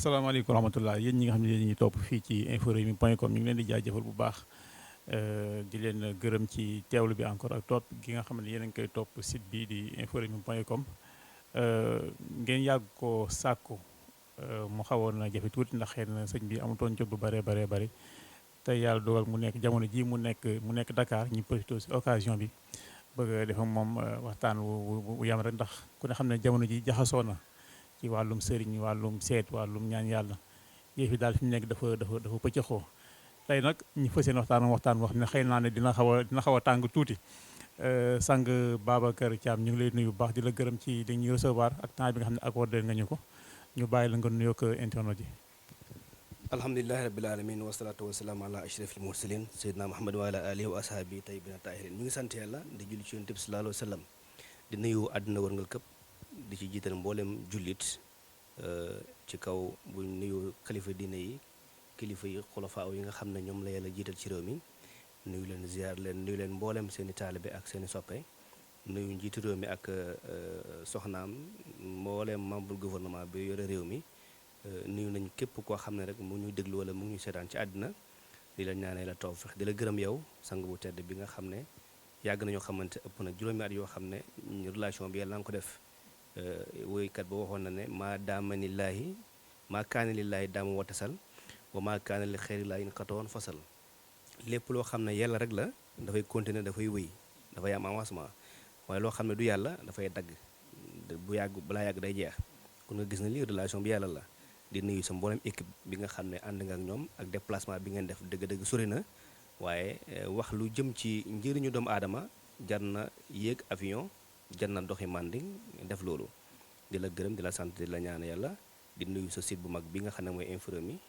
asalaamaaleykum wa rahmatulah yéen ñi nga xam ne yéen ñi topp fii ci inforewmi.com ñu ngi leen di jaajëfal bu baax di leen gërëm ci teewlu bi encore ak topp gi nga xam ne yéen a ngi koy topp site bi di inforewmi.com ngeen yàgg ko sàkku mu xawoon na jafe tuuti ndax xëy na sëñ bi amutoon jot bu bëree bëri tey yàlla dogal mu nekk jamono ji mu nekk Dakar ñu profité si occasion bi bëgg a def ak moom waxtaan wu yam rek ndax ku ne xam ne jamono ji jaxasoo na ci wàllum sëriñ wàllum seet wàllum ñaan yàlla yëf yi daal fi mu nekk dafa pëccëxoo tey nag ñu fas yéene waxtaan wax ne xëy naa ne dina xaw a tàng tuuti sang Babacar Thiam ñu ngi lay nuyu bu baax di la gërëm ci dañuy recevoir ak temps bi nga xam ne accordé nga ñu ko ñu bàyyi la nga nuyoo ak internet yi. alhamdulilahi rabbil alamin wasalaatu wasalaam ala ashrafil mursalin sayyidina muhammad wa ala alihi wa ashabi tayyibina tahirin ñu ngi sant yàlla di julli ci yonent bi sallallahu alayhi wa sallam di nuyu àdduna wërngal këpp di ci jiital mboolem jullit ci kaw bu nuyu kilifa diine yi kilifa yi xulafaa yi nga xam ne ñoom la yàlla jiital ci réew mi nuyu leen ziar leen nuyu leen mboolem seen i taalibe ak seen i soppe nuyu njiitu réew mi ak soxnaam mboolem membre gouvernement bi yore réew mi nuyu nañ képp koo xam ne rek mu ñuy déglu wala mu ngi ñuy seetaan ci àddina di la ñaanee la tawfiq di la gërëm yow sang bu tedd bi nga xam ne yàgg nañoo xamante ëpp na juróomi at yoo xam ne relation bi yàlla na nga ko def woykat ba waxoon na ne maa daama lillaahi maa kaana lillaahi daama watasal wa maa kaana li xeyrillaahi in xatoon fasal lépp loo xam ne yàlla rek la dafay continuer dafay wéy dafay am avancement waaye loo xam ne du yàlla dafay dagg bu yàgg balaa yàgg day jeex kon nga gis na lii relation bi yàlla la di nuyu sa mboolem équipe bi nga xam ne ànd nga ak ñoom ak déplacement bi ngeen def dëgg-dëgg sori na waaye wax lu jëm ci njëriñu doomu aadama jar na yéeg avion jar na doxi manding def loolu di la gërëm di la sant di la ñaan yàlla di nuyu sa site bu mag bi nga xam ne mooy Inforewmi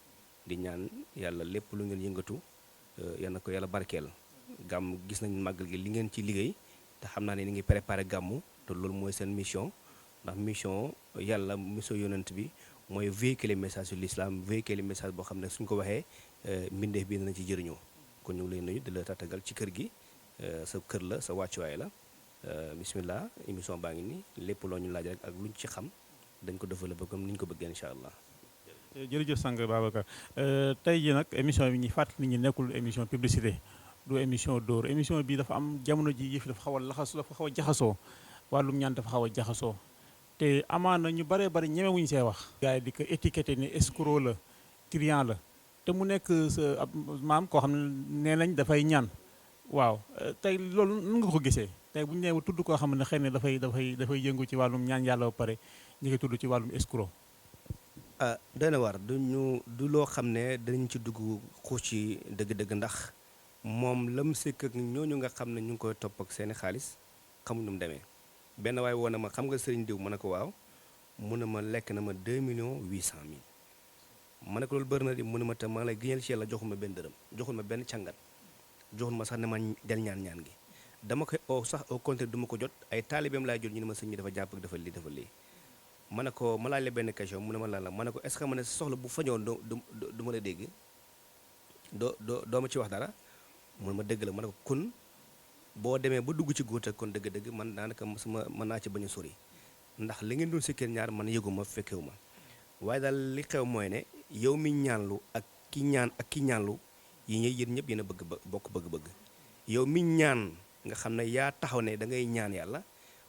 di ñaan yàlla lépp lu ngeen yëngatu yal na ko yàlla barkeel gàmm gis nañ màggal gi li ngeen ci liggéey te xam naa ne ni ngi préparé gàmmu te loolu mooy seen mission ndax mission yàlla mission yonent bi mooy véhiculer message sur l'islam véhiculer message boo xam ne suñ ko waxee mbindeef bi dina ci jëriñoo kon ñu ngi lay nuyu di la tatagal ci kër gi sa kër la sa wàccuwaay la bismillah émission baa ngi nii lépp loo ñu laaj rek ak luñ ci xam dañ ko développé comme ni ñu ko bëggee incha allah. jërëjëf sang Babacar tey jii nag émission bi ñuy fàttali nit ñi nekkul émission publicité du émission dóor émission bi dafa am jamono ji yëf dafa xaw a laxas dafa xaw a jaxasoo wàllum ñaan dafa xaw a jaxasoo te amaana ñu baree bari ñemewuñu see wax. gars yi di ko étiqueté ne escroc la client la te mu nekk sa ab maam koo xam ne nee nañ dafay ñaan waaw tey loolu nu nga ko gisee tey bu ñu nee tudd koo xam ne xëy na dafay yëngu ci wàllum ñaan yàlla ba pare ñu ngi tudd ci wàllum escroc. doy na war du loo xam ne danañ ci dugg xuus ci dëgg-dëgg ndax moom lam sëkk ak ñooñu nga xam ne ñu ngi koy topp ak seeni xaalis xamuñ nu mu demee benn waaye woon na ma xam nga sëriñ diw ma ne ko waaw mu ne ma lekk na ma 2,800,000 ma ne ko loolu bëri na di mu ne ma tam ma lay giñal ci yàlla joxul ma benn dërëm joxul ma benn càngat joxul ma sax ne ma del ñaan gi dama koy oo sax au contraire du ma ko jot ay taalibeem laay jot ñu ne ma sëñ bi dafa jàpp ak dafa lii ma ne ko ma laaj la benn question mu ne ma lan la ma ne ko est-ce que ma ne soxla bu fañoon du ma la dégg doo ma ci wax dara mu ne ma dëgg la ma ne ko kon boo demee ba dugg ci góota kon dëgg-dëgg man daanaka mën naa ci bañ a sori ndax li ngeen doon sikkee ñaar man yëguma fekkewu ma waaye daal li xew mooy ne yow mi ñaanlu ak ki ñaanlu yi ñuy yéen ñëpp yéen a bokk bëgg-bëgg yow mi ñaan nga xam ne yaa taxaw ne da ngay ñaan yàlla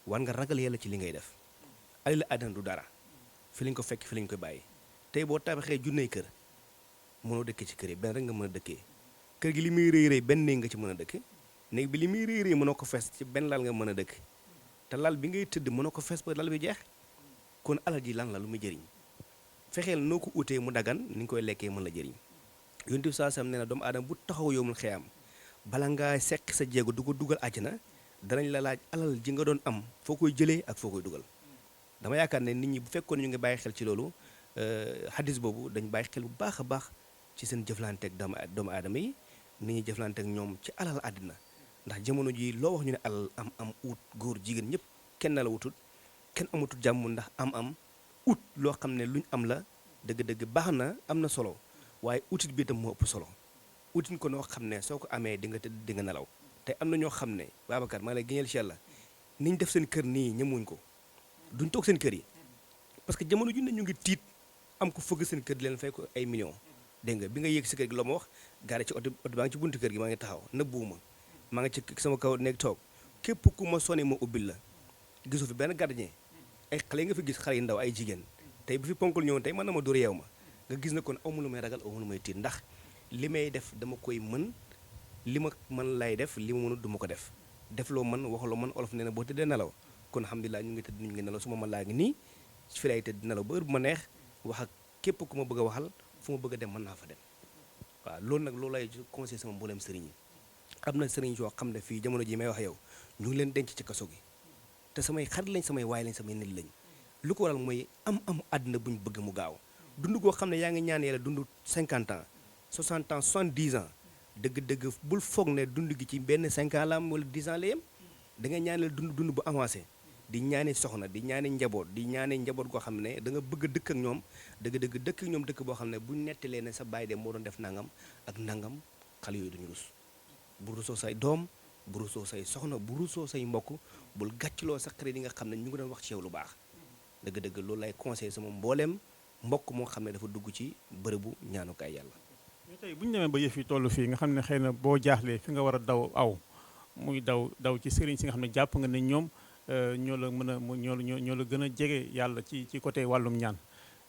war nga ragal yàlla ci li ngay def alal àddina du dara fi lañ ko fekk fi lañ koy bàyyi tey boo tabaxee junney kër mënoo dëkkee ci kër yi benn rek nga mën a dëkkee kër gi li muy rëy benn néeg nga ci mën a dëkk néeg bi li muy rëy mënoo ko fees ci benn lal nga mën a dëkk te lal bi ngay tëdd mënoo ko fees ba lal bi jeex kon alal ji lan la lu muy jëriñ fexeel noo ko utee mu dagan ni nga koy lekkee mën la jëriñ yonent bi saa sam nee na doomu aadama bu taxaw yow mun xëyam bala ngaa seq sa jéego du ko dugal àjjana danañ la laaj alal ji nga doon am foo koy jëlee ak foo koy dugal dama yaakaar ne nit ñi bu fekkoon ñu ngi bàyyi xel ci loolu xadis boobu dañ bàyyi xel bu baax a baax ci seen jëflanteeg doomu aadama yi nit ñi jëflanteeg ñoom ci alal àddina ndax jamono ji loo wax ñu ne alal am ut góor jigéen ñëpp kenn la wutut kenn amatul jàmm ndax am ut loo xam ne luñ am la dëgg-dëgg baax na am na solo waaye utit bi itam moo ëpp solo utin ko noo xam ne soo ko amee di nga tëdd di nga nelaw te am na ñoo xam ne Babacar maa lay génneel ci yàlla niñ def seen kër nii ñemuñ ko duñ toog seen kër yi parce que jamono ju ne ñu ngi tiit am ko fëgg seen kër di leen fay ko ay millions dégg nga bi nga yéeg si kër gi loo ma wax gaare ci oto baa ngi ci buntu kër gi maa ngi taxaw nëbbuwuma maa ngi ci sama kaw nekk toog képp ku ma sone ma ubbil la gisu fi benn gardien ay xale yi nga fi gis xale yu ndaw ay jigéen tey bu fi ponkul ñëwoon tey mën na ma dóor yeew ma nga gis na kon amu lu may ragal amu lu may tiit ndax li may def dama koy mën li ma mën lay def li ma mënut du ma ko def loo mën wax loo mën olof nee na boo tëddee nelaw kon alhamdulilah ñu ngi tëdd ñu ngi nelaw su ma mën laa ngi nii fi lay tëdd nelaw ba heure bu ma neex wax ak képp ku ma bëgg a waxal fu ma bëgg a dem mën naa fa dem waaw loolu nag loolu lay conseil sama mbooleem sëriñ yi am na sëriñ yoo xam ne fii jamono ji may wax yow ñu ngi leen denc ci kaso gi te samay xarit lañ samay waay lañ samay nit lañ lu ko waral mooy am àddina bu ñu bëgg mu gaaw dund goo xam ne yaa ngi ñaan yàlla dund 50 ans 60 ans 70 ans dëgg-dëgg bul foog ne dund gi ci benn 5 ans la am wala 10 ans la yem da nga ñaanal dund bu avancé di ñaani soxna di ñaani njaboot goo xam ne da nga bëgg a dëkk ak ñoom dëgg-dëgg dëkk ak ñoom dëkk boo xam ne buñ nettalee ne sa baay de moo doon def nangam ak nangam xale yooyu duñu rus bu rusoo say doom bu rusoo say soxna bu rusoo say mbokk bul gàccloo sa xarit yi nga xam ne ñu ngi doon wax ci yow lu baax dëgg-dëgg loolu lay conseillé sama mbooleem mbokk moo xam ne dafa dugg ci bërëbu ñaanukaay yàlla. mais tey bu ñu demee ba yëf yi toll fii nga xam ne xëy na boo jaaxlee fi nga war a daw aw muy daw ci sëriñ si nga xam ne jàpp nga ne ñoom ñoo la mën a ñoo la gën a jege yàlla ci côté wàllum ñaan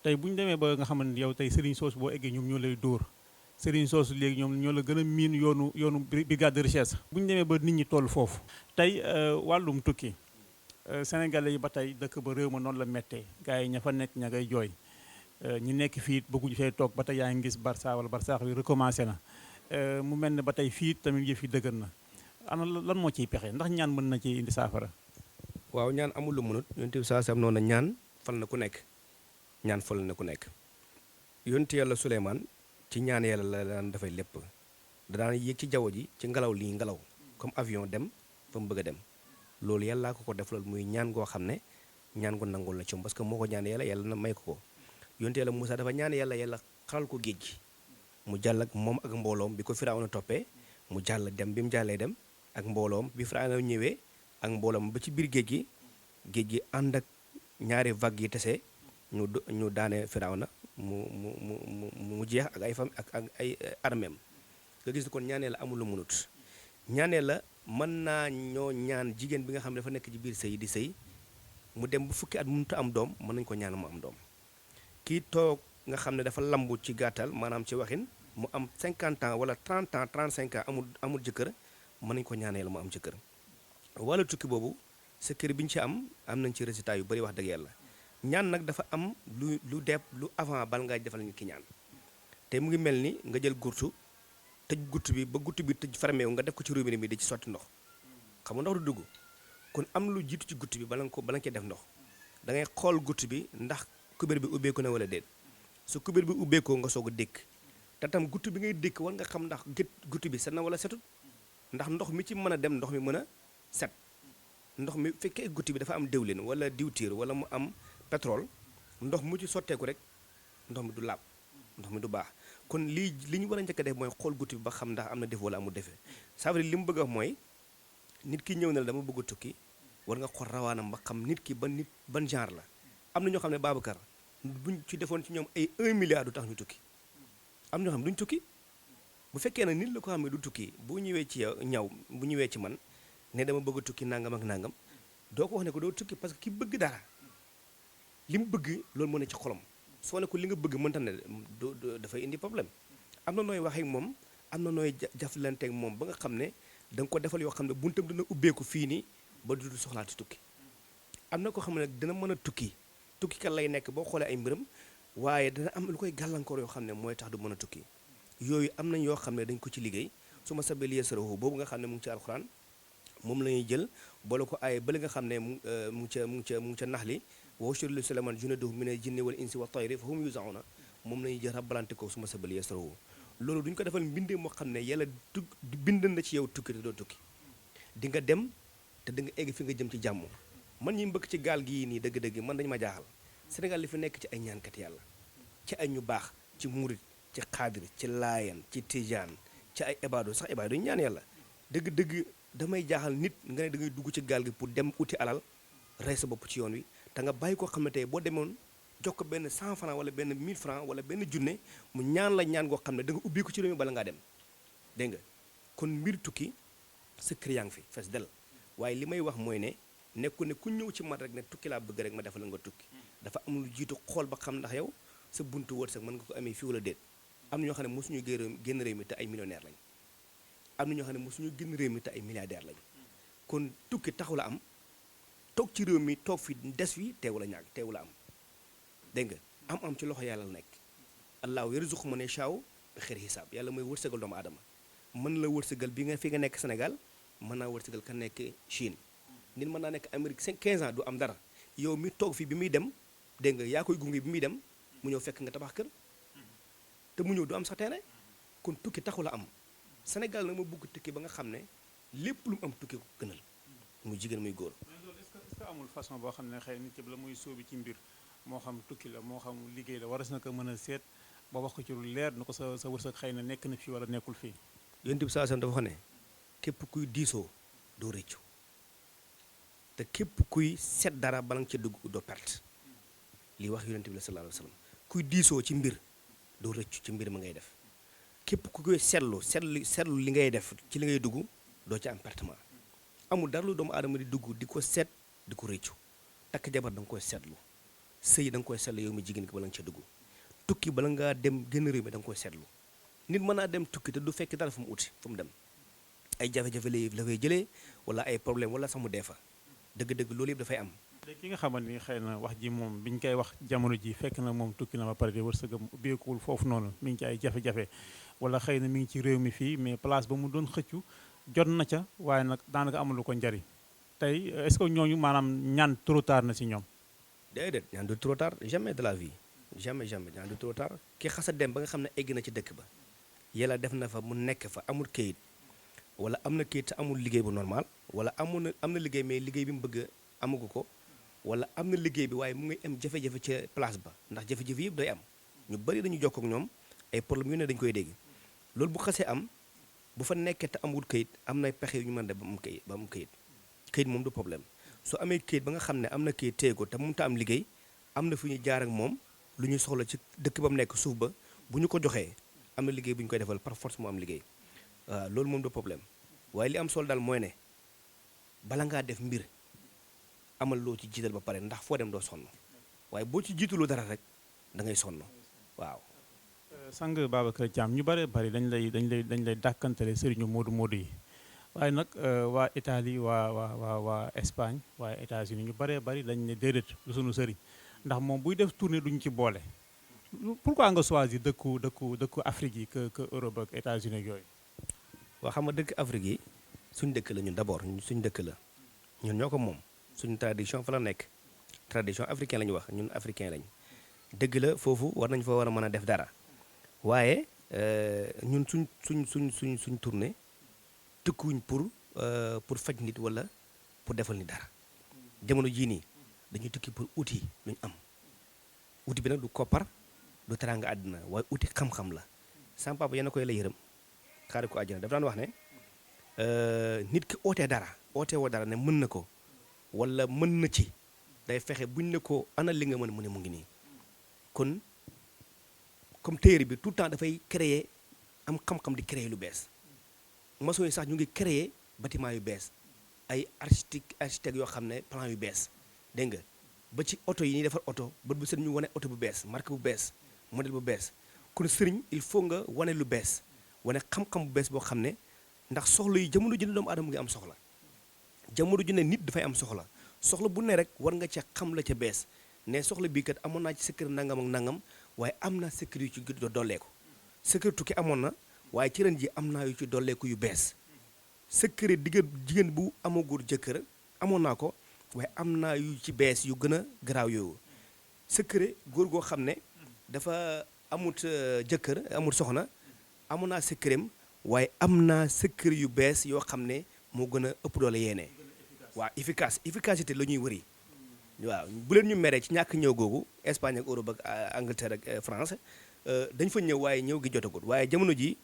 tey bu ñu demee ba nga xam ne yow tey sëriñ soosu boo eggee ñoom ñoo lay dóor sëriñ soosu léegi ñoom ñoo la gën a miin yoonu brigade de recherche. bu ñu demee ba nit ñi toll foofu tey wàllum tukki sénégalais yi ba tey dëkk ba réew ma noonu la méttee gars yi ña fa nekk ña ngay jooy ñi nekk fii bëgguñu fay toog ba tey yaa ngi gis Barça wala Barsaax bi recommencé na mu mel ne ba tey fii tamit yëf yi dëgër na ana lan moo ciy pexe ndax ñaan mën na ci indi saafara. waaw ñaan amul lu mënut yonent bi saa sam noonu ñaan fal na ku nekk ñaan fal na ku nekk yonent yàlla Suleymaan ci ñaan yàlla la daan dafay lépp da daan yéeg ci jaww ji ci ngelaw lii ngelaw comme avion dem fa mu bëgg a dem loolu yàllaa ko def loolu muy ñaan goo xam ne ñaan gu nangul la ci moom parce que moo ko ñaan yàlla na may ko yonent yàlla Moussa dafa ñaan yàlla xaral ko géej gi mu jàll ak moom ak mbooloom bi ko Firawna toppee mu jàll dem bi mu jàllee dem ak mbooloom bi Firawna ñëwee ak mbooloom ba ci biir géej gi ànd ak ñaari vagues yi tese ñu daane Firawna mu jeex ak ay fam ak ay armeem nga gis kon ñaanee la amul lu munut ñaanee la mën naa ñoo ñaan jigéen bi nga xam ne dafa nekk ci biir sëy di sëy mu dem bu fukki at mënut a am doom mën nañu ko ñaan mu am doom kii toog nga xam ne dafa lambu ci gàttal maanaam ci waxin mu am 50 ans wala 30 ans 35 ans amul jëkkër mën nañu ko ñaanee la mu am jëkkër wala tukki boobu sa kër bi ñu ci am nañ ci résultat yu bari wax dëgg yàlla ñaan nag dafa am lu avant bal ngay defal nit ki ñaan te mu ngi mel ni nga jël gurtu tëj gutt bi ba gutt bi tëj fermeewu nga def ko ci robinet bi di ci sotti ndox xam nga ndox du dugg kon am lu jiitu ci gutt bi bala nga cee def ndox da ngay xool gutt bi ndax kubéer bi ubbeeku na wala déet su kubéer bi ubbeekoo nga soog a dékk te tam gutt bi ngay dékk war nga xam ndax gutt bi set na wala setut ndax ndox mi ci mën a dem ndox mi mën a set ndox mi fekkee gutt bi dafa am diwlin wala diwtiir wala mu am pétrole ndox mu ci sotteeku rek ndox mi du laab ndox mi du baax kon li ñu war a njëkk a def mooy xool gutt bi ba xam ndax am na défaut wala amul défaut ça veut dire li mu bëgg a wax mooy nit ki ñëw na la dama bëgg a tukki war nga xool rawaanam ba xam nit ki ban genre la am na ñoo xam ne Babacar buñ ci defoon ci ñoom ay 1 milliard du tax ñu tukki am na ñoo xam ne duñ tukki bu fekkee nag nit la ko xam ne du tukki bu ñëwee ci yow bu ñëwee ci man ne dama bëgg a tukki nangam ak nangam doo ko wax ne ko doo tukki parce que ki bëgg dara li mu bëgg loolu mën na ci xolam soo ne ko li nga bëgg mënta ne dafay indi problème am na nooy waxee ak moom am na nooy jaflante ak moom ba nga xam ne da nga ko defal yoo xam ne buntam dina ubbeeku fii nii ba du soxlaati tukki am na ko xam ne nag dina mën a tukki kat lay nekk boo xoolee ay mbiram waaye dana am lu koy gàllankoor yoo xam ne mooy tax du mën a tukki yooyu am nañ yoo xam ne dañ ko ci liggéey su ma sabee yasarahu boobu nga xam ne mu ngi ci alxuraan moom la ñuy jël boole ko ay bële nga xam ne mu ngi ca nax li wa ushriya li Suleymaan junuudahu mina jinni wal insi wa tayri fa hum yuzauna moom la ñuy jël rabbalante ko su ma sabee yasarahu loolu duñ ko defal mbindee moo xam ne yàlla bind na ci yow tukki te doo tukki di nga dem te di nga egg fi nga jëm ci jàmm man ñi mbëkk ci gaal gii nii dëgg-dëgg man dañu ma jaaxal Sénégal li fi nekk ci ay ñaankat yàlla ci ay ñu baax ci murit ci xaadir ci laayan ci tijaan ci ay ibaadu sax ibaadu ñu ñaan yàlla dëgg-dëgg damay jaaxal nit nga ne da ngay dugg ci gaal gi pour dem uti alal rey sa bopp ci yoon wi te nga bàyyi koo xam ne tey boo demoon jox ko benn 100 francs wala benn 1000 francs wala benn junne mu ñaan la ñaan goo xam ne da nga ubbi ko ci réew mi bala ngaa dem dégg nga kon mbir tukki secret yaa ngi fi fes del waaye li may wax mooy ne nekku ne ku ñëw ci man rek ne tukki laa bëgg rek ma defal nga tukki dafa am lu jiitu xool ba xam ndax yow sa buntu wërsëg mën nga ko amee fii wala déet am na ñoo xam ne mosuñu génn réew mi te ay millionnaire lañ am na ñoo xam ne mosuñu génn réew mi te ay milliardaire lañ kon tukki taxu la am toog ci réew mi toog fi des fi teewu la ñàkk teewu la am dégg nga am ci loxo yàlla la nekk allahu yarzuqu man yashaa'u bi xayri hisaab yàlla mooy wërsëgal doomu aadama mën la wërsëgal bi nga fi nga nekk Sénégal mën naa wërsëgal ka nekk Chine nit mën naa nekk Amérique 15 ans du am dara yow mi toog fi bi muy dem dégg nga yaa koy gunge bi muy dem mu ñëw fekk nga tabax kër te mu ñëw du am sa terrain kon tukki taxu la am Sénégal nag ma bëgg tukki ba nga xam ne lépp lu mu am tukki ko gënal muy jigéen muy góor. mais loolu est-ce que amul façon boo xam ne xëy nit ki la muy sóobi ci mbir moo xam tukki la moo xam liggéey la waras na ko mën a seet ba wax ko ci lu leer na ko sa wërsëg xëy na nekk na fii wala nekkul fii. Yonent bi sallallahu alayhi wasallam dafa wax ne képp kuy diisoo doo rëccu te képp kuy seet dara bala nga ca dugg doo perte lii wax Yonent bi la sallallahu alayhi wasallam kuy diisoo ci mbir doo rëccu ci mbir ma ngay def képp ku koy seetlu li ngay def ci li ngay dugg doo ci am pertement amul dara lu doomu aadama di dugg di ko seet di ko rëccu takk jabar da nga koy seetlu sëy da nga koy seetlu yow mi jigéen ki bala nga ca dugg tukki bala ngaa dem génn réew mi da nga koy seetlu nit mën naa dem tukki te du fekk dara fu mu uti fu mu dem ay jafe-jafe la fay jëlee wala ay problème wala sax mu dee fa dëgg-dëgg loolu yëpp dafay am. léegi ki nga xamante ni xëy na wax ji moom biñ koy wax jamono ji fekk na moom tukki na ba pare de wërsëgam ubbeekuwul foofu noonu mi ngi ci ay jafe-jafe wala xëy na mi ngi ci réew mi fii mais place ba mu doon xëccu jot na ca waaye nag daanaka amalu ko njariñ tey est-ce que ñooñu maanaam ñaan trop tard na si ñoom. déedéet ñaan du trop tard jamais de la vie jamais ñaan du trop tard ki xasa dem ba nga xam ne egg na ci dëkk ba yàlla def na fa mu nekk fa amul kayit wala am na kayit te amul liggéey bu normal wala am na liggéey mais liggéey bi mu bëgg amagu ko wala am na liggéey bi waaye mu ngi am jafe-jafe ca place ba ndax jafe-jafe yëpp day am ñu bari dañu jokkoo ak ñoom ay problème yu ne dañu koy dégg loolu bu xasee am bu fa nekkee te amul kayit am na pexe yu ñu mën a def ba am kayit moom du problème soo amee kayit ba nga xam ne am na kayit téye ko te mënut a am liggéey am na fu ñuy jaar ak moom lu ñuy soxla ci dëkk ba mu nekk suuf ba bu ñu ko joxee am na liggéey bu ñu koy defal par force mu am liggéey waaw loolu moom du problème waaye li am solo daal mooy ne bala ngaa def mbir amal loo ci jiital ba pare ndax foo dem doo sonn waaye boo ci jiitaloo dara rek da ngay sonn waaw. sang Babacar Thiam ñu bare bari dañ lay dàkkantale sëriñu Modou Modou yi waaye nag waa Italie waa Espagne waa États-Unis ñu baree bari dañ ne déedéet du sunu sëriñ ndax moom buy def tournée duñu ci boole pourquoi nga choisir dëkku Afrique yi que Europe ak États-Unis ak yooyu. waa xam nga dëkk Afrique yi suñ dëkk la ñun d'abord suñ dëkk la ñun ñoo ko moom suñu tradition fa la nekk tradition africain la ñu wax ñun africain lañ dëgg la foofu war nañ fa war a mën a def dara waaye ñun suñ tournée tëkkuwuñ pour faj nit wala pour defal nit dara jamono jii nii dañuy tukki pour outil luñ am outil bi nag du koppar du teraanga àddina waaye outil xam-xam la sama papa yéen a koy la yërëm xaari ko àjjana dafa daan wax ne nit ki ootee woo dara ne mën na ko wala mën na ci day fexe buñ ne ko ana li nga mën mu ne mu ngi nii kon comme téere bi tout le temps dafay créer am xam-xam di créer lu bees maçon yi sax ñu ngi créer bâtiment yu bees ay architecte yoo xam ne plan yu bees dégg nga ba ci oto yi ñuy defar oto bët bu set ñu wane oto bu bees marque bu bees modèle bu bees kon sëriñ il faut nga wane lu bees wane xam-xam bu bees boo xam ne ndax soxla yi jamono ju ne doomu aadama ngi am soxla jamono ju ne nit dafay am soxla bu ne rek war nga ca xam la ca bees ne soxla bii kat amoon naa ci secret nangam ak nangam waaye am naa secret yu ci dolleeku secret tukki amoon na waaye ci ren ji am naa yu ci dolleeku yu bees secret jigéen bu amagul jëkkër amoon naa ko waaye am naa yu ci bees yu gën a garaaw yooyu secret góor goo xam ne dafa amut jëkkër amut soxna amoon naa secretam waaye am naa secret yu bees yoo xam ne moo gën a ëpp doole yéene waaw efficacité la ñuy wëri waaw bu leen ñu meree ci ñàkk ñëw googu Espagne ak Europe ak Angleterre ak France dañ fa ñëw waaye ñëw gi jotagut waaye jamono ji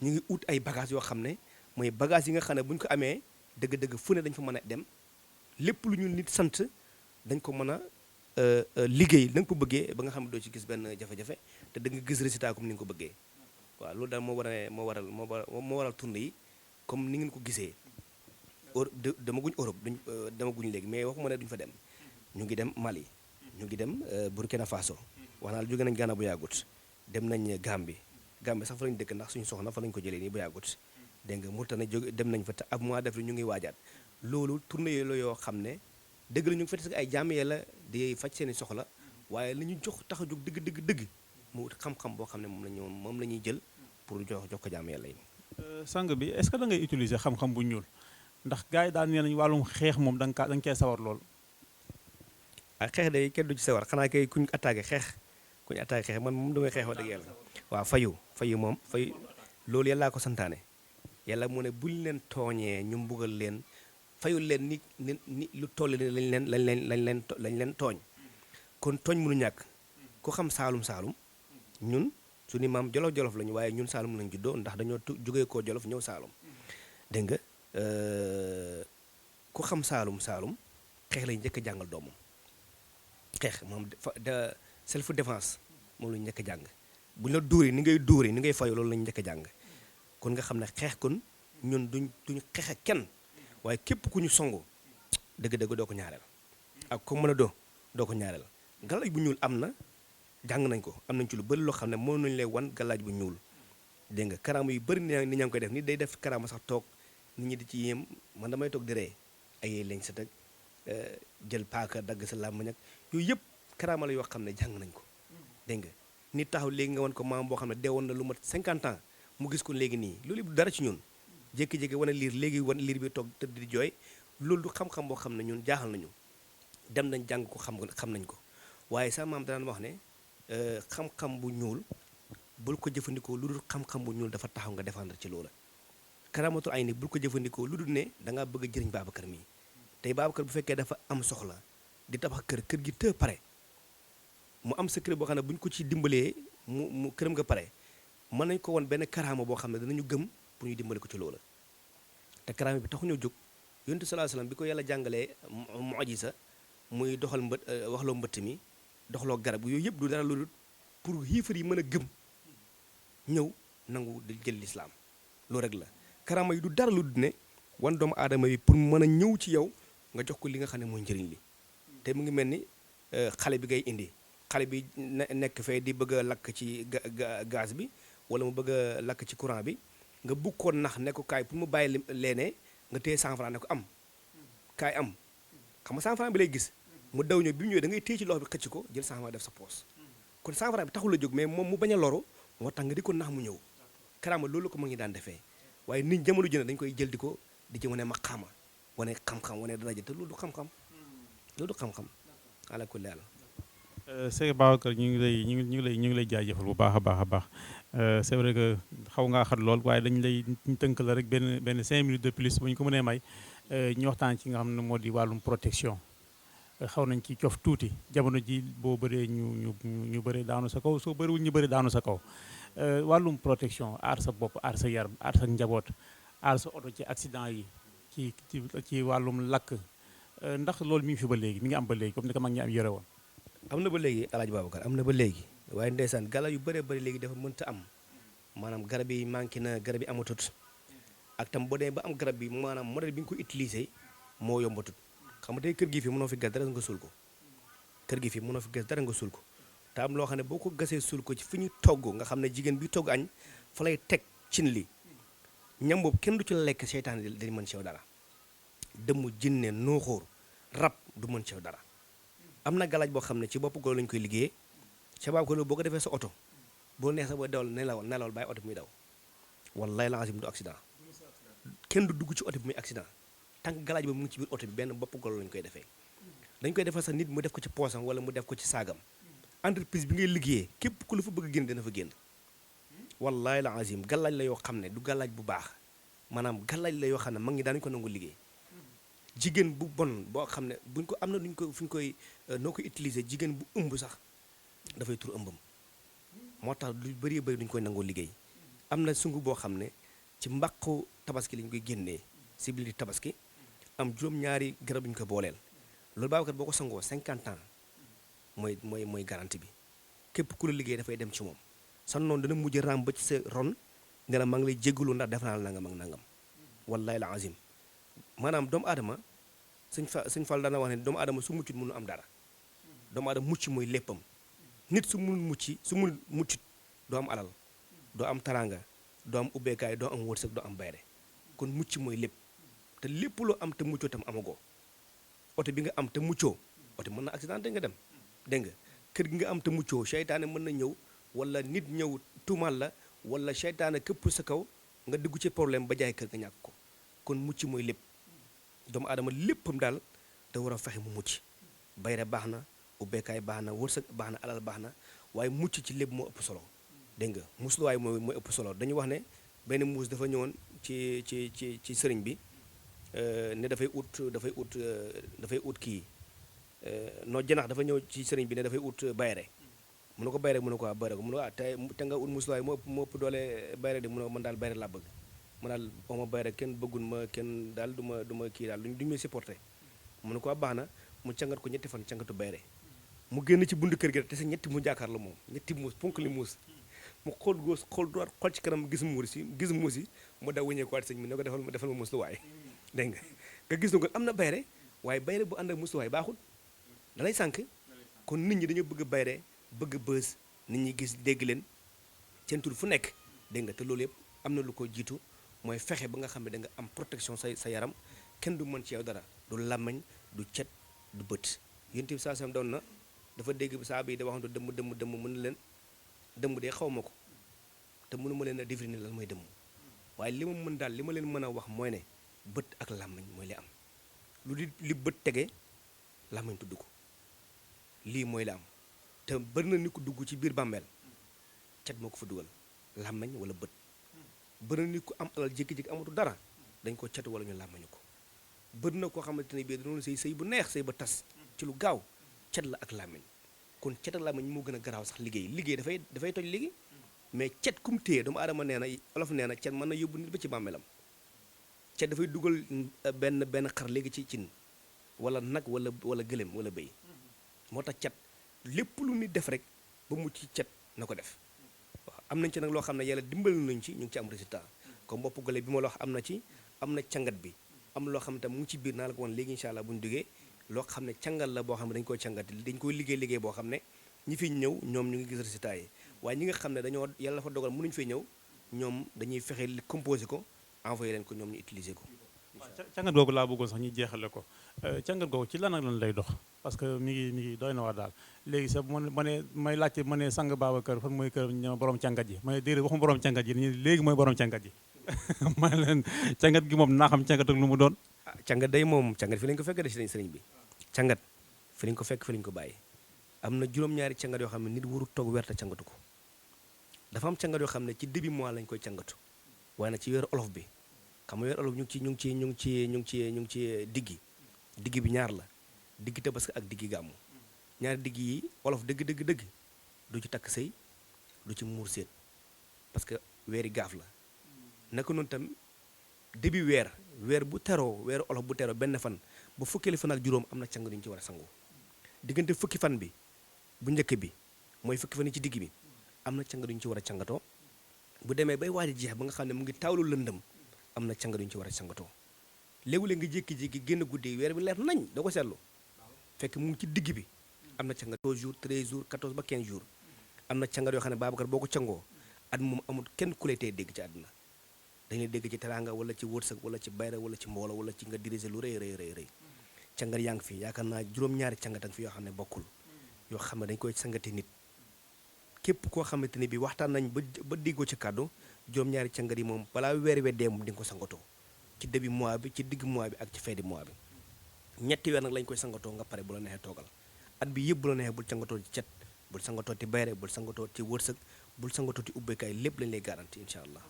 ñu ngi ut ay bagages yoo xam ne mooy bagages yi nga xam ne bu ñu ko amee dëgg-dëgg fu ne dañ fa mën a dem lépp lu ñu nit sant dañ ko mën a liggéey na nga ko bëggee ba nga xam ne doo ci gis benn jafe-jafe te da nga gis résultat comme ni nga ko bëggee waaw loolu daal moo waral tournée yi comme ni ngeen ko gisee damaguñ Europe damaguñ léegi mais waxuma ne duñ fa dem ñu ngi dem Mali ñu ngi dem Burkina Faso wax naa la jóge nañ Ghana bu yàggut dem nañ Gambie sax fa lañu dëkk ndax suñu soxna fa lañu ko jëlee nii bu yàggut dégg nga Mauritanie jóge dem nañ fa te ab mois def ñu ngi waajaat loolu tournée yooyu la yoo xam ne dëgg la ñu ngi fa ay jaam yàlla di faj seeni soxla waaye li ñu jox tax a jóg dëgg mu xam-xam boo xam ne moom la ñuy jël pour jox ko jaam yàlla yi. sang bi est-ce que da ngay utiliser xam-xam bu ñuul ndax gars yi daal nee nañu wàllum xeex moom da nga cee sawar lool. ak xeex day kenn du ci sawar xanaa kay kuñ attaqué xeex man moom damay xeex wax dëgg yàlla waaw fayu moom loolu yàllaa ko santaane yàlla mu ne buñ leen tooñee ñu mbugal leen fayul leen ni lu toll ni lañ leen tooñ kon tooñ mënu ñàkk ku xam saalum ñun suñu maam jolof lañu waaye ñun saalum lañ juddoo ndax dañoo jógee koo jolof ñëw saalum dégg nga ku xam saalum xeex lañ njëkk a jàngal doomam xeex moom self défense moom lañu njëkk a jàng bu ñu la dóoree ni ngay fayu loolu lañu njëkk a jàng kon nga xam ne xeex kon ñun duñ xeex ak kenn waaye képp ku ñu songu dëgg-dëgg doo ko ñaareel ak ko mën a doo ko ñaareel galaaj bu ñuul am na jàng nañ ko am nañ ci lu bëri loo xam ne mën nañu lay wan galaaj bu ñuul dégg nga karaama yu bëri ni ñaa ngi koy def nit day def karaama sax toog nit ñi di ci yéem man damay toog di ree ay lañ sa teg jël paaka dagg sa làmmiñ ak yooyu yëpp karaama la yoo xam ne jàng nañ ko dégg nga nit taxaw léegi nga wan ko maam boo xam ne deewoon na lu mat 50 ans mu gis ko léegi nii loolu yëpp dara ci ñun jékki-jékki wane liir bi toog tëdd di jooy loolu du xam-xam boo xam ne ñun jaaxal nañu dem nañ jàng ko xam nañ ko waaye sa maam daan wax ne xam-xam bu ñuul bul ko jëfandikoo lu dul xam-xam bu ñuul dafa taxaw nga défendre ci loola karamatul ay ni bul ko jëfandikoo lu dul ne da ngaa bëgg a jëriñ Babacar mii tey Babacar bu fekkee dafa am soxla di tabax kër gi të pare mu am sa kër boo xam ne bu ñu ko ci dimbalee mu këram nga pare mën nañ ko woon benn karaama boo xam ne danañu gëm pour ñu dimbali ko ci loola te karaama bi taxuñoo jóg yonent sallallahu alayhi wasallam bi ko yàlla jàngalee mu'jiza muy doxal waxloo mbëtt mi doxloo garab yooyu yëpp du dara loolu pour xiifar yi mën a gëm ñëw nangu di jël lislaam loolu rek la karaama yi du dara lu ne wan doomu aadama yi pour mën a ñëw ci yow nga jox ko li nga xam ne mooy njëriñ li te mu ngi mel ni xale bi ngay indi xale bi nekk fee di bëgg a lakk ci gaz bi wala mu bëgg a lakk ci courant bi nga bugg ko nax ne ko kaay pour mu bàyyi leenee nga téye 100 francs ne ko am kaay am xam nga 100 francs bi lay gis mu daw ñëw bi mu ñëwee da ngay téye ci loxo bi xëcc ko jël 100 francs def sa poos kon 100 francs bi taxul la jóg mais moom mu bañ a loru moo tax nga di ko nax mu ñëw karaama loolu ko mu ngi daan defee waaye nit jamono jëne dañ koy jël di ci wane maqaama wane xam-xam wane daraja te loolu du xam-xam ala kulli haal. Sëñ Babacar ñu ngi lay jaajëfal bu baax a baax c'est vrai que xaw ngaa xat lool waaye dañu lay tënk la rek benn 5 minutes de plus bu ñu ko mënee may ñu waxtaan ci nga xam ne moo di wàllum protection xaw nañ ci cof tuuti jamono ji boo bëree ñu bëree daanu sa kaw soo bëriwul ñu bëri daanu sa kaw wàllum protection aar sa bopp aar sa yaram aar sa njaboot aar sa oto ci accident yi ci wàllum lakk ndax loolu mi ngi fi ba léegi mi ngi am ba léegi comme ni ko mag ñi am yore woon. am na ba léegi Alaaji Babacar am na ba léegi waaye ndeysaan gala yu bëree bëri léegi dafa mënta am maanaam garab yi manqué na garab yi amatut ak tam boo demee ba am garab bi maanaam modèle bi nga ko utilisé moo yombatut xam nga tey kër gi fii mënoo fi gas dara nga suul ko te am loo xam ne boo ko gasee suul ko ci fi ñu togg nga xam ne jigéen bi togg añ fa lay teg cin li ñam boobu kenn du ci lekk seytaan di mën ci yow dara dëmm jinne nooxóor rab du mën ci yow dara am na galaaj boo xam ne ci bopp golo lañu koy liggéeyee sabab ko loolu boo ko defee sa oto boo neex sa boo dawal nelawal bàyyi oto bi muy daw wallaay la azim du accident kenn du dugg ci oto bi muy accident tant que galaaj ba mu ngi ci biir oto bi benn bopp golo lañu koy defee dañ koy defal sax nit mu def ko ci poosam wala mu def ko ci saagam entreprise bi ngay liggéeyee képp ku la fa bëgg a génn dana fa génn wallaay la azim galaaj la yoo xam ne du galaaj bu baax maanaam galaaj la yoo xam ne mag ñi daañu ko nangu liggéey jigéen bu bon boo xam ne buñ ko am na duñ ko fu ñu koy noo koy utiliser jigéen bu ëmb sax dafay tur ëmbam moo tax lu bëri bëri duñ koy nangoo liggéey am na sungu boo xam ne ci mbaqu tabaski lañ koy génnee si biir tabaski am juróom-ñaari garab yu ñu ko booleel loolu Babacar boo ko sangoo 50 ans mooy garantie bi képp ku la liggéey dafay dem ci moom sa noonu dana mujj ram ba ci sa ron ne la maa ngi lay jéggalu ndax def naa la nangam ak nangam wallahi la azim maanaam doomu aadama sëñ Fall dana wax ne doomu aadama su muccut mënu am dara doomu aadama mucc mooy léppam nit su mun muccut doo am alal doo am taranga doo am ubbeekaay doo am wërsëg doo am bayre kon mucc mooy lépp te lépp loo am te muccoo tam amagoo oto bi nga am te muccoo oto mën na accidenté nga dem dégg nga kër gi nga am te muccoo seytaane mën na ñëw wala nit ñëw tuumal la wala seytaane këpp sa kaw nga dugg ci problème ba jaay kër nga ñàkk ko kon mucc mooy lépp doomu aadama léppam daal da war a fexe mu mucc bayre baax na ubbeekaay baax na wërsëg baax na alal baax na waaye mucc ci lépp moo ëpp solo dégg nga musluwaay mooy ëpp solo dañu wax ne benn muus dafa ñëwoon ci sëriñ bi ne dafay ut kii noo janax dafa ñëw ci sëriñ bi ne dafay ut bayre mu ne ko bayre mu ne ko bayre ko mu ne ko te nga ut musluwaay moo ëpp doole bayre de mu ne man daal bayre laa bëgg man daal oma bayre kenn bëggul ma kenn daal du ma kii daal duñu may supporté mu ne ko baax na mu cangat ko ñetti fan cangatu bayre mu génn ci buntu kër gi te sa ñetti mu jaakaar la moom ñetti muus ponk li muus mu xool góos xool droit xool ci kanam gis muus yi mu daw wëñee ko waat sëñ bi ne ko defal ma musluwaay dégg nga gis na ko am na bayre waaye bayre bu ànd ak musluwaay baaxul dalay sànk kon nit ñi dañoo bëgg bayre bëgg bës nit ñi gis dégg leen seen tur fu nekk dégg nga te loolu yëpp am na lu ko jiitu mooy fexe ba nga xam ne da nga am protection sa yaram kenn du mën ci yow dara du làmmañ du cet du bët yéen tamit saa sam doon na dafa dégg saa bi da waxantu dëmm mën na leen dëmm de xaw ma ko te mënu ma leen a définir lan mooy dëmm waaye li ma mën daal li ma leen mën a wax mooy ne bët ak làmmañ mooy li am lu li bët tege làmmañ tudd ko lii mooy la am te bari na nit ko dugg ci biir bàmmeel cet moo ko fa dugal làmmañ wala bët bari na nit ko am alal jékki-jékki amatu dara dañ ko cet wala ñu làmmañu ko bari na koo xamante ne bii danoonu sëy bu neex sëy ba tas ci lu gaaw cet la ak làmmañ kon cet ak làmmañ moo gën a garaaw sax liggéey dafay toj liggéey mais cet kum téye doomu aadama nee na olof nee na cet mën na yóbbu nit ba ci bàmmeelam cet dafay dugal benn xar léegi ci cin wala nag wala gëléem wala béy moo tax cet lépp lu nit def rek ba mu ci cet na ko def waaw am nañ ci nag loo xam ne yàlla dimbali nañ ci ñu ngi ci am résultat comme bopp gële bi ma la wax am na ci am na cangat bi am loo xam ne tam mu ngi ci biir naa la ko woon léegi incha allah bu ñu duggee loo xam ne cangal la boo xam ne dañu koy cangat dañ koy liggéey boo xam ne ñi fi ñëw ñoom ñu ngi gis résultat yi waaye ñi nga xam ne dañoo yàlla dafa dogal mënuñu fay ñëw ñoom dañuy fexe composé ko envoyé leen ko ñoom ñu utiliser ko. waaw cangat googu laa bëggoon sax ñu jeexale ko cangat googu ci lan ak lan lay dox parce que mi ngi doy na waar daal léegi sax ma ne may laajte ma ne sang Babacar fan mooy kër ñoom borom cangat yi ma ne déedéet waxuma borom cangat yi léegi mooy borom cangat yi ma ne leen cangat gi moom naa xam cangat ak lu mu doon. cangat day moom cangat fi lañ ko fekk de sëriñ bi cangat fi lañ ko fekk fi lañ ko bàyyi am na juróom-ñaari cangat yoo xam ne nit warul toog weer te cangatu ko dafa am cangat yoo xam ne ci début mois lañ koy cangatu waaye nag ci weeru olof bi xam nga weeru olof ñu ngi ci diggi bi ñaar la diggi tabaski ak diggi gàmmu ñaari digg yi olof dëgg du ci takk sëy du ci muur séet parce que weeri gaaf la naka noonu tam début weer bu teroo weeru olof bu teroo benn fan ba fukkeeli fan ak juróom am na cangat yu ñu ci war a sangoo diggante fukki fan bi bu njëkk bi mooy fukki fan yi ci digg bi am na cangat yu ñu ci war a cangatoo bu demee bay waaj a jeex ba nga xam ne mu ngi taawlu lëndëm am na cangat yu ñu ci war a cangatoo léegi-léeg nga jékki-jékki génn guddi weer bi leer nañ da ko seetlu fekk mu ngi ci digg bi am na cangat 12 jours 13 jours 14 ba 15 jours am na cangat yoo xam ne Babacar boo ko cangoo at moom amul kenn ku lay tee dégg ci àdduna dañ lay dégg ci teraanga wala ci wërsëg wala ci bayra wala ci mboolo wala ci nga diriger lu rëy cangat yaa ngi fi yaakaar naa juróom-ñaari cangat a ngi fi yoo xam ne bokkul yoo xam ne dañ koy sangate nit képp koo xamante ni bi waxtaan nañ ba déggoo ci kàddu juróom-ñaari cangat yi moom balaa weer weddee moom di nga ko sangatoo ci début mois bi ci digg mois bi ak ci fin du mois bi ñetti weer nag lañ koy sangatoo nga pare bu la neexee toogal at bi yëpp bu la neexee bul sangatoo ci cet bul sangatoo ci bayre bul sangatoo ci wërsëg bul sangatoo ci ubbeekaay lépp lañ lay garanti incha allah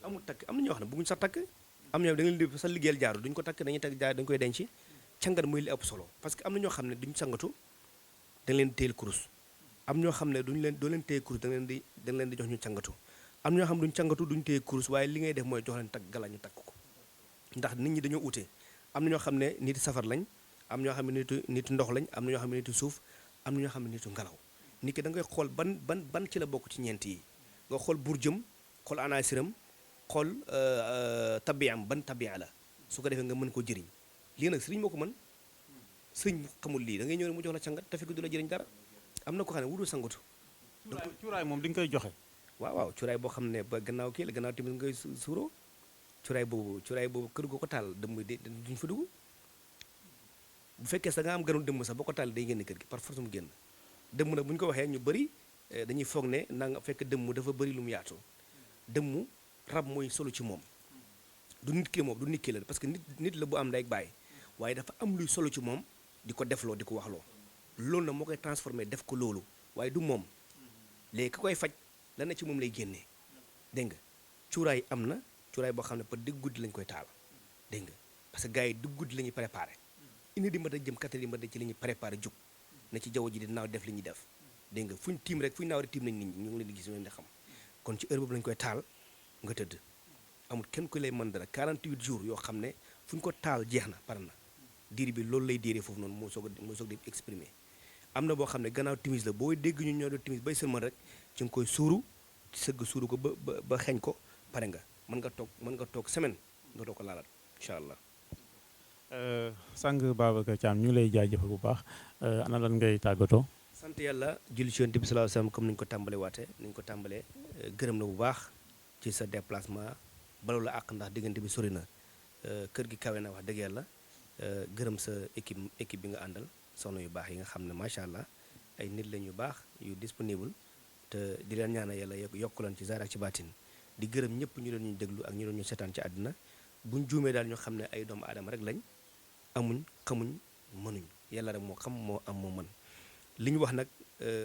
amul takk am na ñoo xam ne bëgguñu sax takk am na ñoo da nga leen di sa liggéeyal jaaru duñ ko takk dañuy takk jaar dañ koy denc cangat muy li ëpp solo parce que am na ñoo xam ne duñ sangatu da nga leen téyel kurus am ñoo xam ne doo leen téye kurus da nga leen di jox ñu cangatu am ñoo xam ne duñ cangatu duñ téye kurus waaye li ngay def mooy jox leen takk gala ñu takk ko ndax nit ñi dañoo ute am na ñoo xam ne nit safar lañ am ñoo xam ne nit ndox lañ am na ñoo xam ne nit suuf am na ñoo xam ne nitu ngelaw nit ki da ngay xool ban ci la bokk ci ñeent yi nga xool burjëm xool anaasiram xool tabiam ban tabia la su ko defee nga mën koo jëriñ lii nag sëriñ moo ko mën sëriñ bu xamul lii da ngay ñëw mu jox la cangat te fekk du la jëriñ dara am na ko xam ne wudul sangatu cuuraay moom di nga koy joxe. waaw cuuraay boo xam ne ba gannaaw kii la gannaaw tamit ngay suuroo cuuraay boobu kër goo ko taal dëmm duñ fa dugg bu fekkee sax nga am ganu dëmm sax boo ko taal day génn kër gi par force mu génn dëmm nag bu ñu ko waxee ñu bëri dañuy foog ne na nga fekk dëmm dafa bëri lu mu yaatu dëmm rab mooy solo ci moom du nit ki moom du nit ki la parce que nit la bu am ndey ak baay waaye dafa am luy solo ci moom di ko defloo di ko waxloo loolu nag moo koy transformé def ko loolu waaye du moom léegi ka koy faj la na ci moom lay génnee dégg nga cuuraay am na cuuraay boo xam ne par digg guddi lañ koy taal dégg nga parce que gars yi digg guddi la ñuy préparé indi di mata jëm 4 di mata ci la ñuy préparé jug na ci jaww ji di naaw def li ñuy def dégg nga fu ñu tiim rek fu ñu naaw rek tiim nañ nit ñi ñu ngi leen di gis ñu leen di xam kon ci heure boobu lañ koy taal nga tëdd amul kenn ku lay mën dara 48 jours yoo xam ne fu ñu ko taal jeex na pare na diir bi loolu lay diiree foofu noonu moo soog di exprimer am na boo xam ne gannaaw timis la booy dégg ñu ñoo doon timis bay sëlmal rek ci nga koy suuru sëgg suuru ko ba xeeñ ko pare nga mën nga toog semaine dootoo ko laalaat incha allah. sang Babacar Thiam ñu lay jaajëfal bu baax ana lan ngay tàggatoo. sant yàlla julli ci Yonent bi sallallahu alayhi wasallam comme ni ñu ko tàmbalee waate ni ñu ko tàmbalee gërëm na bu baax ci sa déplacement balu la àq ndax diggante bi sori na kër gi kawe na wax dëgg yàlla gërëm sa équipe bi nga àndal soxna yu baax yi nga xam ne macha allah ay nit lañ yu baax yu disponible te di leen ñaanal yàlla yokku leen ci zaahir ak ci baatin di gërëm ñëpp ñu doon ñu déglu ak ñu doon ñu seetaan ci àdduna buñ juumee daal ñu xam ne ay doomu aadama rek lañ amuñ xamuñ mënuñ yàlla rek moo xam moo am moo mën li ñu wax nag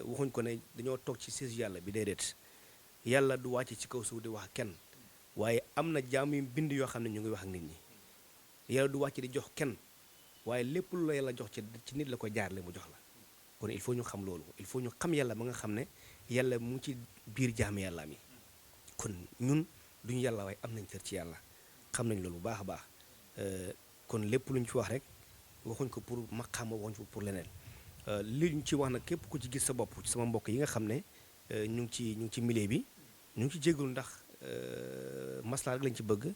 waxuñ ko ne dañoo toog ci siis yàlla bi déedéet yàlla du wàcc ci kaw suuf di wax kenn waaye am na jaam yu bind yoo xam ne ñu ngi wax ak nit ñi yàlla du wàcc di jox kenn waaye lépp lu la yàlla jox ci nit la ko jaarle mu jox la kon il faut ñu xam loolu il faut ñu xam yàlla ba nga xam ne yàlla mu ngi ci biir jaam yàlla mi kon ñun duñu yàlla waaye am nañ cër ci yàlla xam nañ loolu bu baax a baax kon lépp lu ñu ci wax rek waxuñ ko pour maqaama waxuñ ko pour leneen li ñu ci wax nag képp ku ci gis sa bopp ci sama mbokk yi nga xam ne ñu ngi ci milieu bi ñu ngi ci jégalu ndax maslaa rek lañ ci bëgg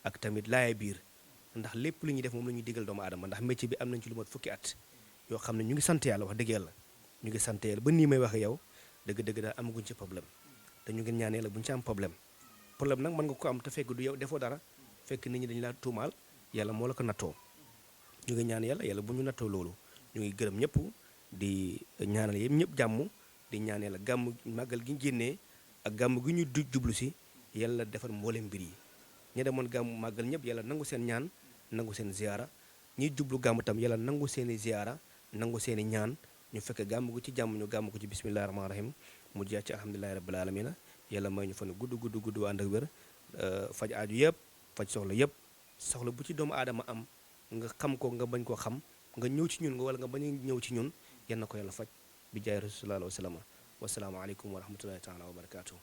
ak tamit laaya biir ndax lépp lu ñuy def moom la ñuy digal doomu aadama ndax métier bi am nañ ci lu mat fukki at yoo xam ne ñu ngi sant yàlla wax dëgg yàlla ñu ngi sant yàlla ba nii may wax yow dëgg-dëgg daal amaguñ ci problème te ñu ngi ñaan yàlla bu ñu ci am problème nag mën nga ko am te fekk du yow defoo dara fekk nit ñi dañu laa tuumaal yàlla moo la ko nattoo ñu ngi ñaan yàlla bu ñu nattoo loolu ñu ngi gërëm ñëpp di ñaanal yëpp ñëpp jàmm di ñaan yàlla gàmm màggal gi ñu génnee ak gàmm gi ñu jublu si yàlla defar mboolem mbir yi ñi demoon gàmm màggal ñëpp yàlla nangu seen ñaan nangu seen ziyaara ñiy jublu gàmm tam yàlla nangu seeni ziyaara nangu seeni ñaan ñu fekk gàmm gu ci jàmm ñu gàmm ko ci bismillahi rahmaani rahim mu jeex ci alhamdulilahi rabbil alamina yàlla may ñu fa ne gudd ànd ak wér faj aaju yëpp faj soxla bu ci doomu aadama am nga xam ko nga bañ koo xam nga ñëw ci ñun nga wala nga bañ a ñëw ci ñun yal na ko yàlla faj bi jaay rasulullah sallallahu alayhi wa sallam wasalaamu aleykum wa rahmatullahi taala wa barakaatu